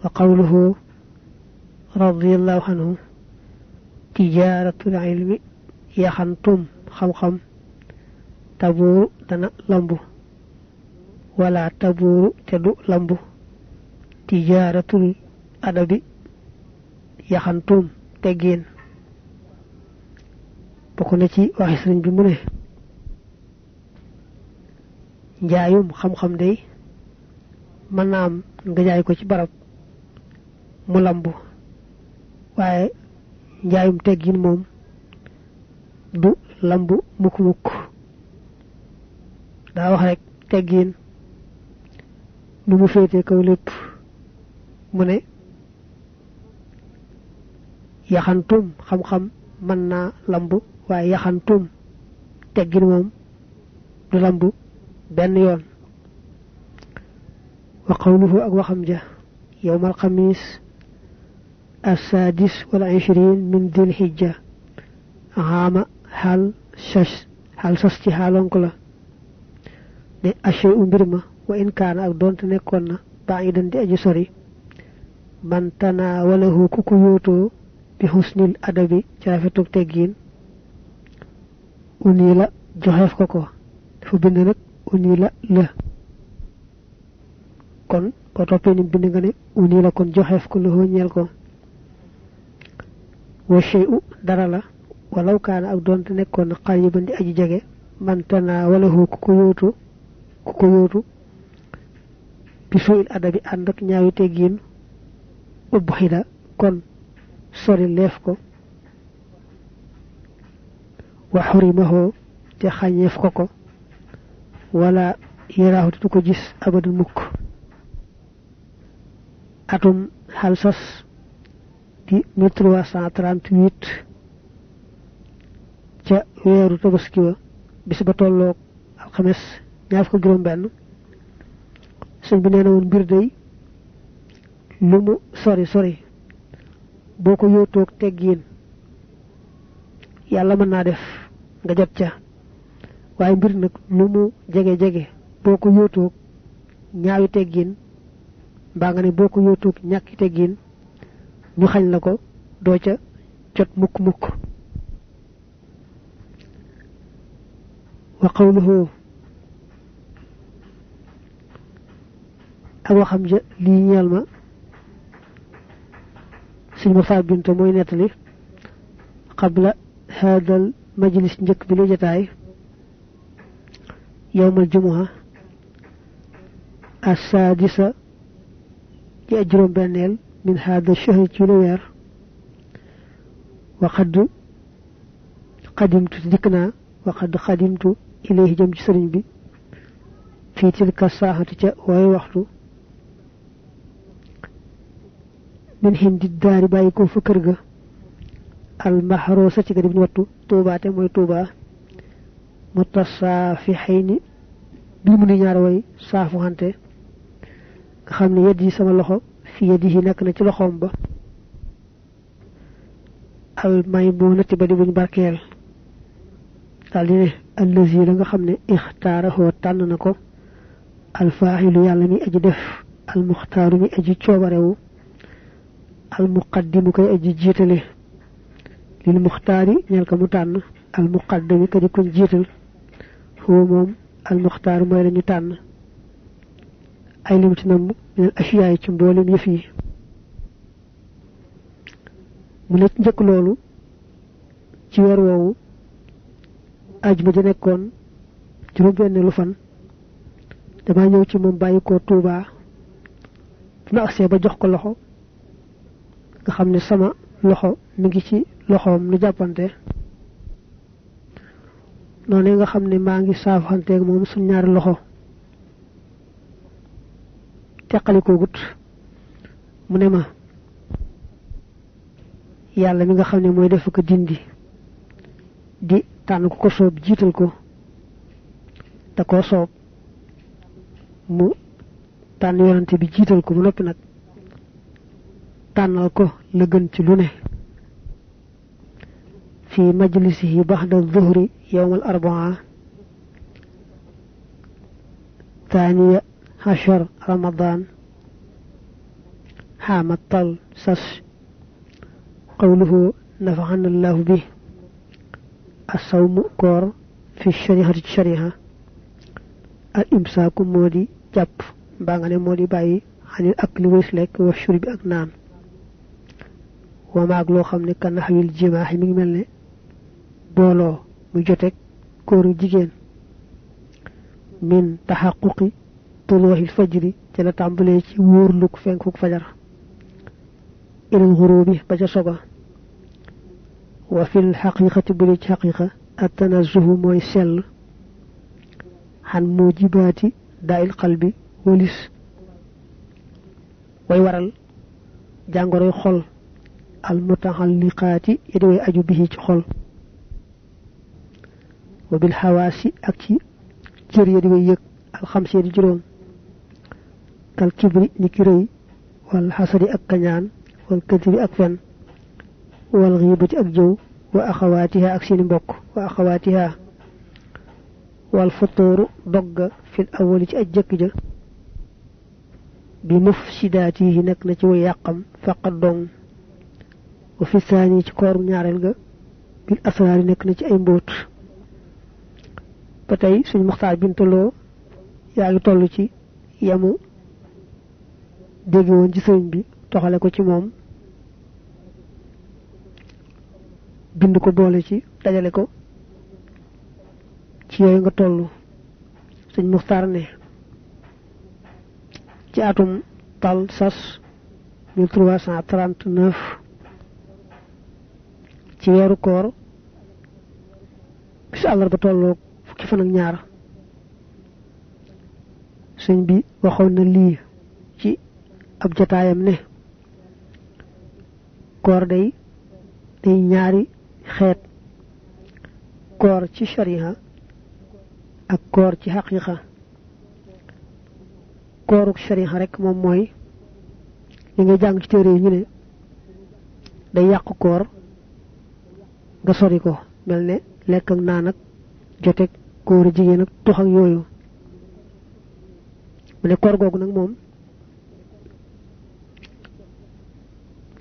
وقوله رضي الله عنه تجارة العلم يخنتم خم تبور دنا لمبو ولا تبور تدو لمبو تجارة الأدب يخنتم تجين بكون ci waxi serigne bi mu ne njaayum xam-xam day man naam nga jaay ko ci barab mu lambu waaye njaayum teggin moom du lambu mukk daa wax rek teggin nu mu féete kaw lépp mu ne yaxantum xam-xam mën naa lambu waaye yaxantum teggin moom du lambu benn yoon wa qawluhu ak waxam ja يوم الخميس السادس والعشرين من ذي الحجة عام حال سستي حالونكلا ne الشيء mbirma wa in kaana ak donte nekkoon na ba'idan di aji sori man tanaawalahu ku ko yootoo bi husnil adabi ci rafetuk teggin uni la joxeef ko ko dafa bind nag uni la kon ko toppee ni bind nga ne uni la kon joxeef ko lu ñeel ko wa shay'u dara la walaw kaana ak donte nekkoon na qariban di aji jege man tanaawalahu ku ko yootu bi su'il adabi ànd ak ñaawi teggin ubxida kon sori leef ko wa xurimahu te xàññeef ko wala yaraahu te du ko gis abadan mukk atum xalsas di 1338 ca weeru tabaski wa bis ba tolloog alxames ñaar ko juróom benn sëñ bi nee na woon mbir day lu mu sori boo ko yóotoog teggiin yàlla mën naa def nga jot ca waaye mbir nag lu mu jege boo ko yóotoog ñaawi teggiin mbaa nga ne boo ko yóotoog ñàkki teggiin ñu xañ la ko doo ca jot mukk wa qawluhu ak waxam ja lii ñeel ma suñ ma faa binta mooy nettali qabla hadal majlis njëkk bi lu jotaay yawmal jumuha as-sadisa ci juróom benneel min hada shahr ci lu weer wa qad qadimtu dikna wa qad qadimtu ilayhi jëm ci sëriñ bi fi tilka saahati ca way waxtu min hindi daari bàyyi ko fa kër ga al mahrusa ci garib ñu wattu tuuba te mooy tuuba mutasafihayni bi mu ni ñaar way saafu xante nga xam ne yedd yi sama loxo fi yedd yi nekk na ci loxoom ba al maymunati ba di buñ barkeel daal di ne allazi la nga xam ne ixtaarahu tànn na ko al faaxilu yàlla mi aji def al muxtaaru mi aji coobarewu al muqaddimu kay aji jiitale lil muxtaari ñeel ko mu tànn al muqaddami ka di ko jiital huwa moom al muxtaar mooy la ñu tànn ay lim ci namm minal asiyaay ci mboolem yëf yi mu nekk njëkk loolu ci weer woowu ajuma ja nekkoon juróom benn lu fan dama ñëw ci moom bàyyi ko Tuuba ma agsee ba jox ko loxo nga xam ne sama loxo mi ngi ci loxoom nu jàppante noonu nga xam ne maa ngi saafanteeg moom suñ ñaari loxo teqalikoo gut mu ne ma yàlla mi nga xam ne mooy def ko dindi di tànn ku ko soob jiital ko da koo soob mu tànn yonante bi jiital ko bu noppi nag tànnal ko la gën ci lu ne fi majlisihi baxda zuhri yawm al arbaa ثانية عشر رمضان حامطل سس قوله نفعنا الله به الصوم كور في الشريعة الإمساك مودي جاب باغاني مودي باي عن الأكل ويسلك والشرب أكنان وما لو خامني كان نحوي الجماع مي ملني بولو مو جوتك كورو جيجين من تحقق طلوع الفجر تلا تامبلي سي وورلوك فنكوك فجر الى الغروب با سوغا وفي الحقيقة بلي حقيقة التنزه موي سل عن موجبات داء القلب ولس way waral jangoro xol al mutahalliqati yedi aju bihi ci xol wa bil hawasi ak ci jër yedi way yek al khamsi di juroom kal kibri ni ki reuy wal hasadi ak kañaan wal kadhibi ak fen wal ghibati ak jow wa akhawatiha ak seen mbokk wa akhawatiha wal futur dogga fil awwal ci ajjek ja بمفسداته نك نا ci way yaqam faqat dong wa fi sani ci koor ñaarel ga bil asrar nek na ci ay mbot patay suñu muxtar bintalo yaagi tollu ci yamu dégg won ci sëriñ bi toxale ko ci mom bind ko boole ci dajale ko ci yoy nga tollu suñu muxtar ne ci atum tal sas 1339 ci wéru koor bis Allah ba tollo fukki fan ak ñaar señ bi waxon na li ci ab jotaayam ne koor day ñaari xeet koor ci sharia ak koor ci haqiqa kooruk sharia rek mom moy li nga jang ci téré ñu né day yaq koor nga sori ko melne lek ak naan ak jotek koor jigéen ak tux ak yoyu mu né koor gogu nak mom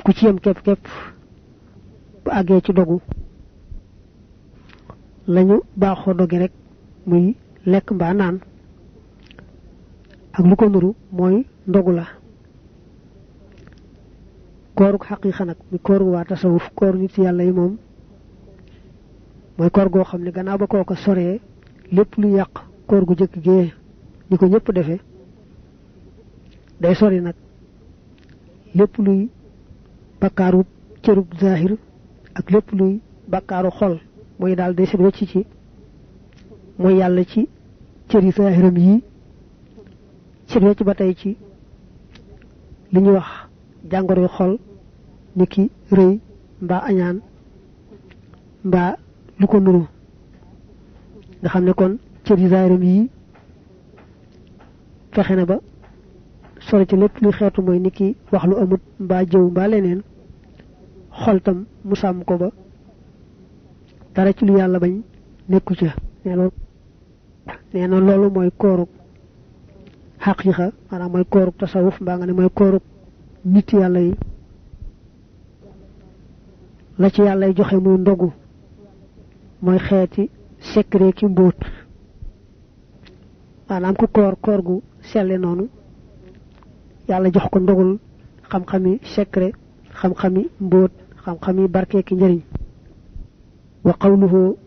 ku ci yam kep kep bu agé ci dogu lañu baaxo dogi rek muy lek mba naan ak lu ko nuru moy ndogu la kooruk haqiqa nak mi koor wa tasawuf koor nit yalla yi mom moy koor go xamni gannaaw ba koko soré lepp lu yaq koor gu jëk gé niko ñepp défé day sori nak lepp luy bakaru cërub zahir ak lepp luy bakaru xol moy dal day sét wécc ci moy yalla ci cëri zahiram yi ci wécc ba tay ci liñu wax jangoro xol niki reuy mba añaan mba lu ko nuru nga xamne kon cëri zahiram yi fexena ba sori ci lepp li xétu moy niki wax lu amut mba jëw mba leneen xol tam mu sam ko ba dara ci lu yalla bañ nekku ci néna lolu moy kooruk haqiqa manam moy kooruk tasawuf mba nga ne moy kooruk nit yalla yi la ci yalla joxe muy ndogu moy xéeti secret ki mbot manam ku koor gu selé nonu yalla jox ko ndogul xam-xami secret xam-xami mbot xam-xami barké ki njariñ wa qawluhu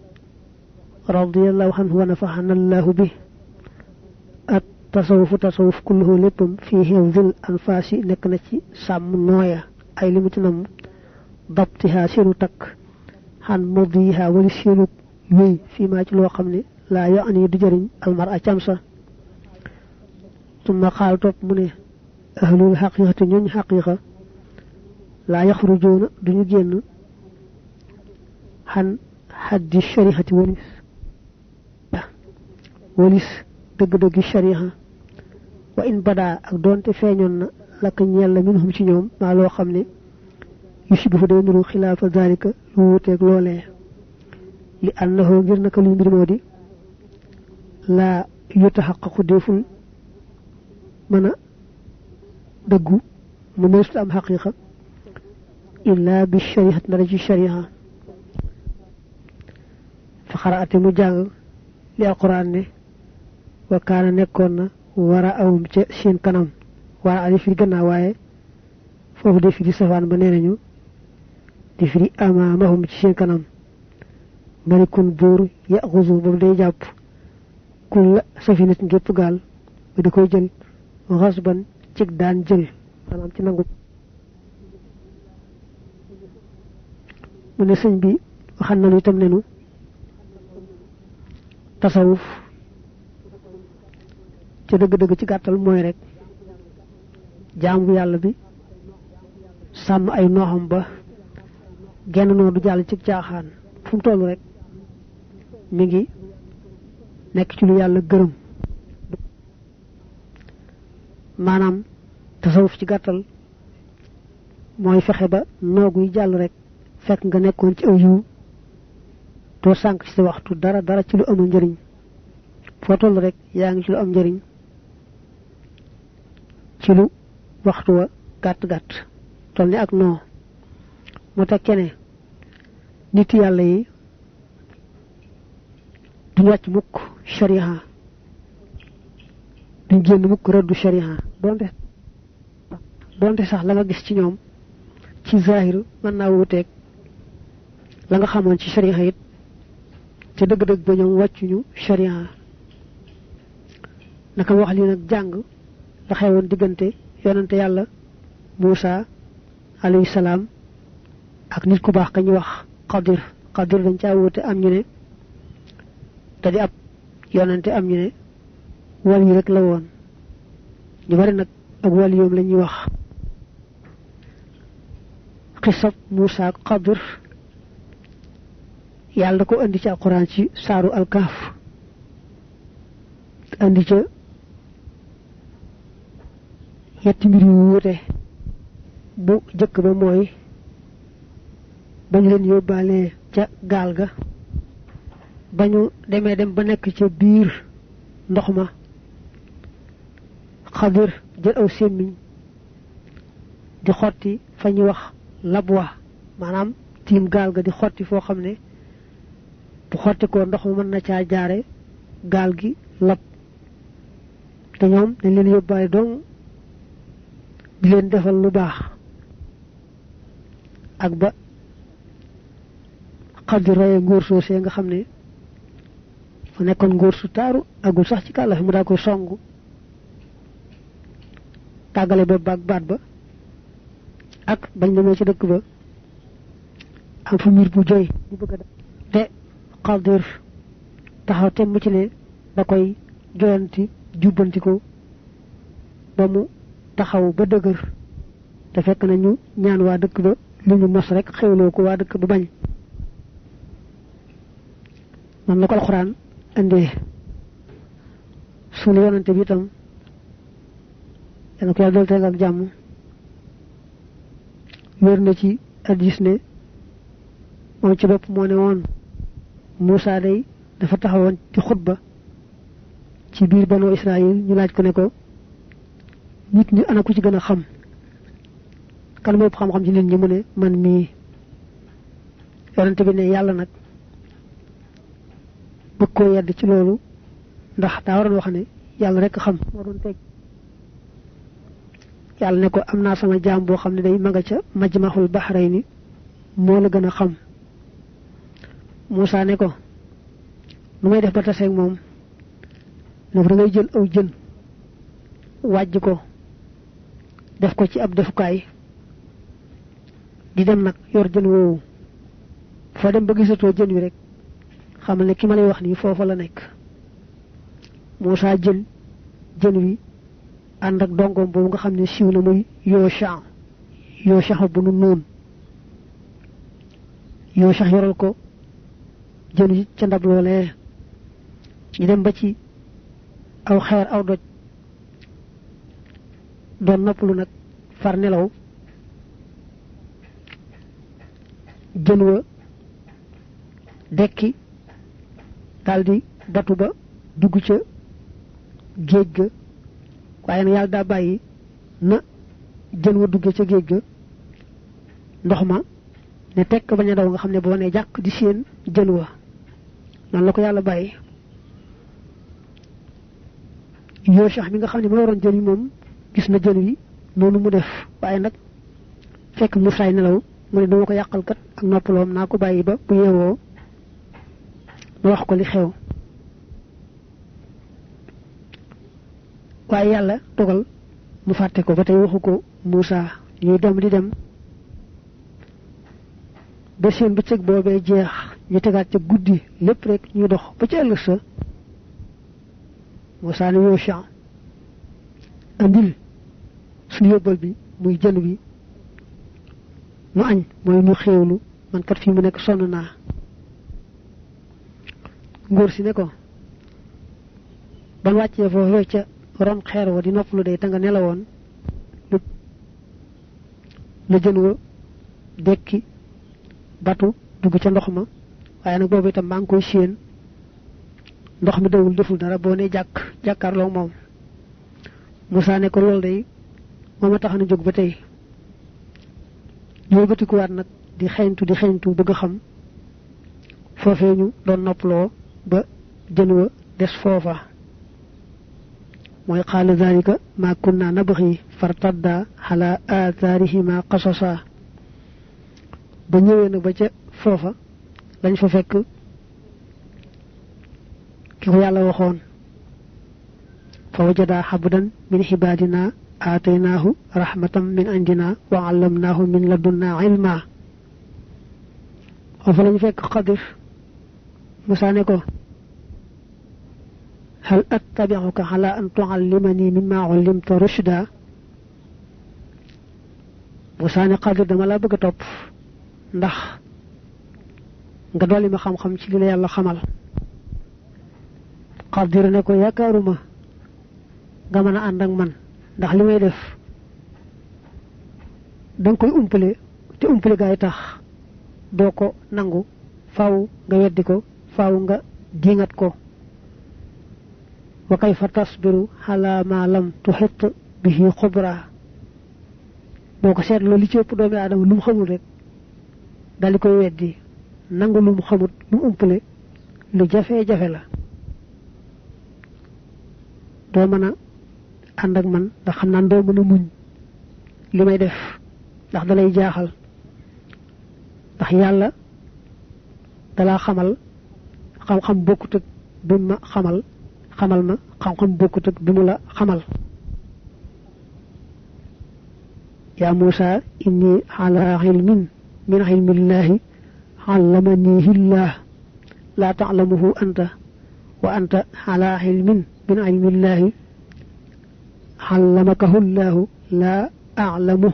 radiyallahu anhu wa nafa'ana Allah bi at tasawuf kulluhu leppum fi hifzil anfasi nek na ci sam noya ay limu ci nam dabtiha siru tak han mudiha wal siru wi fi ma ci lo xamne la ya'ni du jariñ al mar'a chamsa thumma qala top mune ahlul haqiqati ñun haqiqa la yakhrujuna duñu genn han haddi shari'ati walis deug deug shari'a wa in bada ak donte feñon na lak ñel la minhum ci ñoom ma lo xamne yushbihu day nuru khilafa zalika lu wuté ak lolé li annahu ngir naka lu mbir modi la yutahaqqaqu deful mana deggu mu mësul am haqiqa illa bi shari'at na ci shari'a fa xaraate mu jàng li alquran ne wa kaana nekkoon na wara awum ca seen kanam wara ali fi gannaaw waaye foofu de fi di safaan ba nee nañu di fi di amaamahum ci seen kanam malikun buur yaxusu boobu day jàpp kulla safinat ngépp gaal ba di koy jël xasban cig daan jël maanaam ci nangu mu ne sëñ bi waxan nañu itam nenu tasawuf ci dëgg-dëgg ci gàttal mooy rek jaamu yàlla bi sàmm ay nooxam ba genn noo du jàll ci caaxaan fu mu toll rek mi ngi nekk ci lu yàlla gërëm maanaam tasawuf ci gàttal mooy fexe ba noogu yi jàll rek fekk nga nekkoon ci aw yiw doo sànk ci sa waxtu dara ci lu amul njëriñ foo toll rek yaa ngi ci lu am njëriñ ci lu waxtu wa gàtt toll ni ak noo mu tekkee ne nit yàlla yi duñ wàcc mukk shariha duñ génn mukk rëddu shariha donte sax la nga gis ci ñoom ci zahir mën naa wuteeg la nga xamoon ci shariha it te dëgg-dëgg ba ñoom wàccuñu shariha naka wax li nag jàng la xewoon diggante yonante yàlla Muusa alayhi salaam ak nit ku baax ka ñu wax Xadir dañ caa wute am ñu ne te di ab yonante am ñu ne wal yi rek la woon ñu bari nag ak wal yoom la ñuy wax xisab Muusa ak Xadir yàlla da ko andi ci alquran ci saaru alkaaf andi ca yetti mbir yu wuute bu jëkk ba mooy bañ leen yóbbaale ca gaal ga bañu demee dem ba nekk ca biir ndox ma Xadir jël aw sémmiñ di xotti fa ñuy wax labwa maanaam tiim gaal ga di xotti foo xam ne bu xotti ko ndox ma mën na caa jaare gaal gi lab te ñoom dañ leen yóbbaale dong di leen defal lu baax ak ba Xadir raye ngóor soosee nga xam ne fa nekkoon ngóor su taaru agul sax ci kàlla fi mu daa koy songu tàggale ba baag baat ba ak bañ demee ci dëkk ba am fu miir bu joy di bëgg a te Xadir taxaw te mu ci ne da koy joyanti jubbanti ko ba mu taxaw ba dëgër te fekk na ñu ñaan waa dëkk ba lu ñu mos rek xewloo ko waa dëkk ba bañ man la ko alxuraan andee sunu yonante bi itam dana ko yàlla dool teel ak jàmm wér na ci hadiis ne moom ci bopp moo ne woon Muusa day dafa taxawoon ci xutba ci biir banu Israël ñu laaj ko ne ko nit ñi ana ku ci gën a xam kan moo ëpp xam-xam ci nit ñi mu ne man mii yonante bi ne yàlla nag bëgg koo yedd ci loolu ndax daa waroon wax ne yàlla rek xam moo doon teg yàlla ne ko am naa sama jaam boo xam ne day ma nga ca majmahul bahrayni moo la gën a xam Muusa ne ko nu may def ba taseeg moom ne ko da ngay jël aw jën wàjj ko def ko ci ab defukaay di dem nag yor jën woowu foo dem ba gisatoo jën wi rek xamal ne ki ma lay wax nii foofa la nekk Muusa jël jën wi ànd ak dongoom boobu nga xam ne siiw na muy Yoosa bu nu nuun Yoosa yoral ko jën wi ca ndab loolee ñu dem ba ci aw xeer aw doj doon noppalu nag far nelaw jën wa dekki daldi batu ba dugg ca géej ga waaye nag yàlla daa bàyyi na jën wa duggé ca géej ga ndox ma ne tekk baña daw nga xam ne boo ne jàkk di seen jën wa noonu la ko yàlla bàyyi yoo sax mi nga xam ne moo waroon jën yi moom gis na jën wi noonu mu def waaye nag fekk mu saay nelaw mu ne dama ko yàqal kat ak noppaloom naa ko bàyyi ba bu yeewoo ma wax ko li xew waaye yàlla dogal mu fàtte ko ba tey waxu ko Muusa ñuy dem di dem ba seen bëccëg boobee jeex ñu tegaat ca guddi lépp rek ñuy dox ba ca ëllëg sa Muusa ne Yosha andil suñu yóbbal bi muy jën wi nu añ mooy nu xéewlu man kat fii mu nekk sonn naa ngóor si ne ko ban wàccee foofee ca ron xeer wa di noppalu day ta nga nelawoon la jën wa dekki batu dugg ca ndox ma waaye nag boobu itam maa ngi koy séen ndox mi dawul deful dara boo ne jàkkaarloo moom Musaa ne ko loolu day moo ma tax na jóg ba tey ñoo batikuwaat nag di xeeñtu bëgg xam foofee ñu doon noppaloo ba jën wa des foofa mooy qaala zalika ma kunna nabghi fartadda ala atharihima qasasa ba ñëwee nag ba ca foofa lañ fa fekk ki ko yàlla waxoon fa wajada habdan min ibadina آتيناه رحمة من عندنا وعلمناه من لدنا علما وفلن فيك قدر مسانيكو هل أتبعك على أن تعلمني مما علمت رشدا مساني قدر دما لا bëgg top ndax nga doli ma xam xam ci li la yalla xamal qadir ne ko yakaruma nga mëna and ak man ndax limay def dang koy umpale te umpale gaay tax doko nangu faaw nga weddi ko faaw nga dingat ko wa kayfa tasbiru ala ma lam tuhit bihi khubra boko setlo li ci ëpp doomi adam lu mu xamul rek dal koy weddi nangu lu mu xamul lu umpale lu jafe jafe la do mëna and ak man ndax xam naa doo mën a muñ li may def ndax dalay jaaxal ndax yàlla dalaa xamal xam-xam bokkut ak bi ma xamal ma xam-xam bokkut ak bi mu la xamal yaa Muusa inni ala ilmin min ilmillahi allamanihi llah la ta'lamuhu anta wa anta ala ilmin min ilmillahi علمكه الله لا أعلمه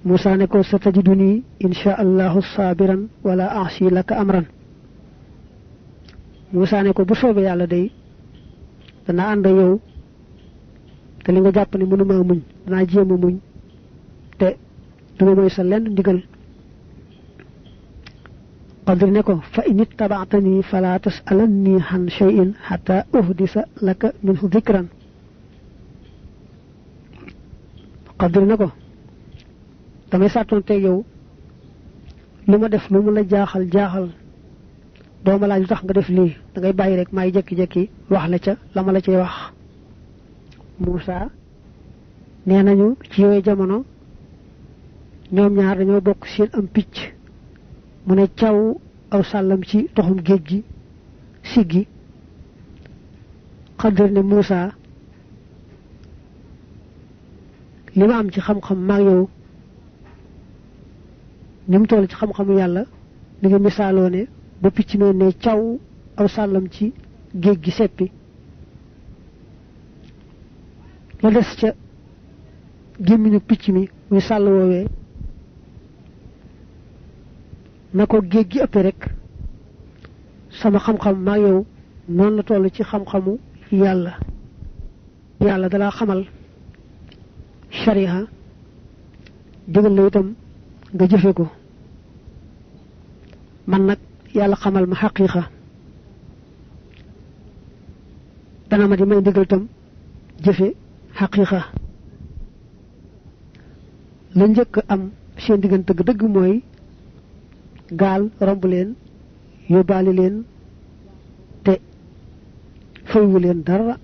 موسى نكو ستجدني إن شاء الله صابرا ولا أعصي لك أمرا موسى نكو بصوب يالا دي دانا عند يو te li nga japp ni mënuma muñ dana jéema muñ te duma moy sa lenn ndigal qadir ne ko fa in ittaba'tani fala tas'alanni an shay'in hatta uhdisa laka minhu dhikran qadir nako damay satonté yow luma def lu mu la jaaxal do ma laaj tax nga def li da ngay bayyi rek may jekki wax la ca lama la cey wax Musa nenañu ci yoy jamono ñom ñaar dañoo bok seen am picc mu ne ciaw aw salam ci toxum geej gi siggi qadir ne Musa lima am ci xam-xam ma yow nim toll ci xam-xamu yalla li nga misalo ne ba picc me ne ciaw aw salam ci geej gi seppi la dess ca gémmiñu picc mi muy sàll woowee na ko géej gi ëpp rek sama xam-xam maa yow noonu la toll ci xam-xamu yàlla yàlla dalaa xamal shariha digal la itam nga jëfe ko man nag yàlla xamal ma xaqiiqa dana ma di may digal tam jëfe حقيقة la njëkk am seen diggante dëgg mooy gaal romb leen yóbbaale leen te faywu leen dara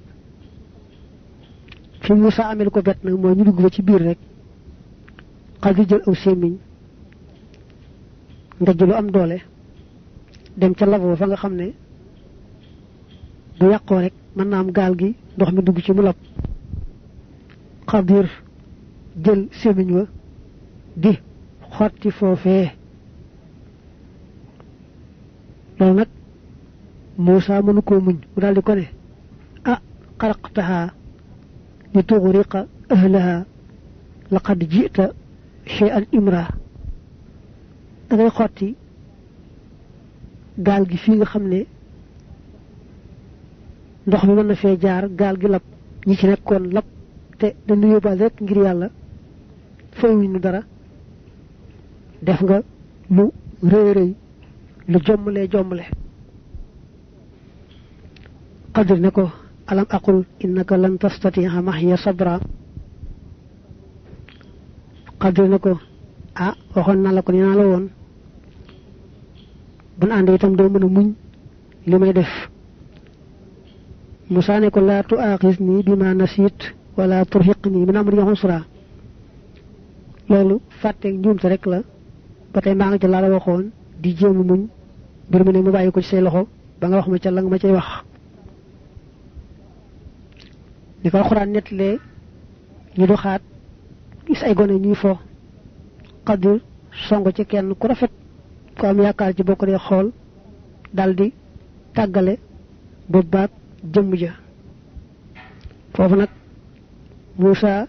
fi Musa amel ko bet nag mooy ñu dugg fa ci biir rek Xadir jël aw sémmiñ ndajj lu am doole dem ca labo fa nga xam ne bu yàqoo rek mën naa am gaal gi ndox mi dugg ci mu lab Xadir jël sémmiñ wa di xotti foofee loolu nag Musa mënu koo muñ mu daal di ko ne ah xaraqtaha li tughriqa ahlaha laqad ji'ta shay'an imra da ngay xotti gaal gi fii nga xam ne ndox mi mën na fee jaar gaal gi lab ñi ci nekkoon lab te dañu yóbbaale rek ngir yàlla fayuñ nu dara def nga lu rëy rëy lu jommale Xadir ne ko alam aqul innaka lan tastati'a ma'iya sabra Xadir ne ko ah waxoon naa la ko dinaa la woon buñ ànd itam doo mën a muñ li may def Musaa ne ko laa tu'aaxiznii bimaa nasiit wala turhiqnii min amrii usraa loolu fàtteeg njuumte rek la ba tey maa ngi ca laa la waxoon di jéem a muñ mbir mu ne mu bàyyi ko ci say loxo ba nga wax ma ca la nga ma cay wax ni ko alxuraan nettalee ñu doxaat gis ay gone ñuy fo Xadir songo ci kenn ku rafet ku am yaakaar ci bokk dee xool daldi tàggale bu baag jëmm ja foofu nag Musaa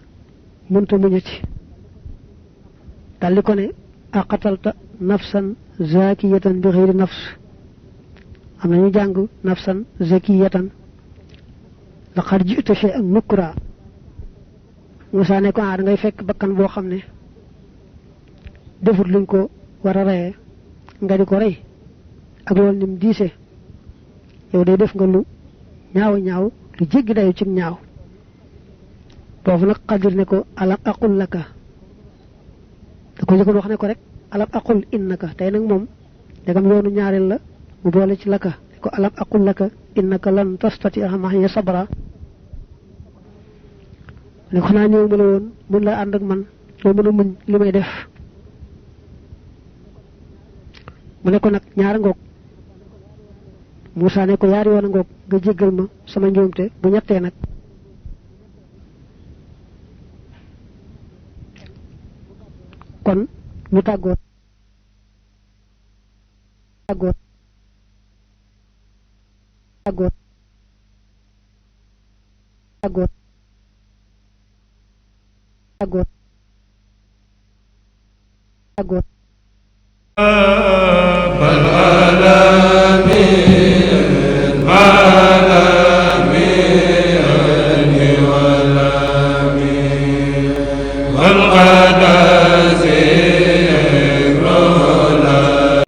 mënta muñati daldi ko ne aqatalta nafsan zakiyatan bi ghayri nafs am nañu jàng nafsan zakiyatan laqad ji'ta shay'an nukra Musaa ne ko da ngay fekk bakkan boo xam ne defut luñ ko war a reyee nga di ko rey ak loolu nim diise yow day def nga lu ñaaw lu jéggi dayu ci ñaaw foofu nag Xadir ne ko alam aqul laka da ko jëkkoon wax ne ko rek alam aqul innaka tey nag moom dagam yoonu ñaareel la mu boole ci laka ne ko alam aqul laka innaka lan tastati'a ma'iya sabra ne ko xanaa ñëw ma la woon mën la ànd ak man doo mën a muñ li may def mu ne ko nag ñaara ngoog Musaa ne ko yaari yoon a ngoog nga jéggal ma sama njuumte bu ñettee nag kon ñu tàggoo tàggoo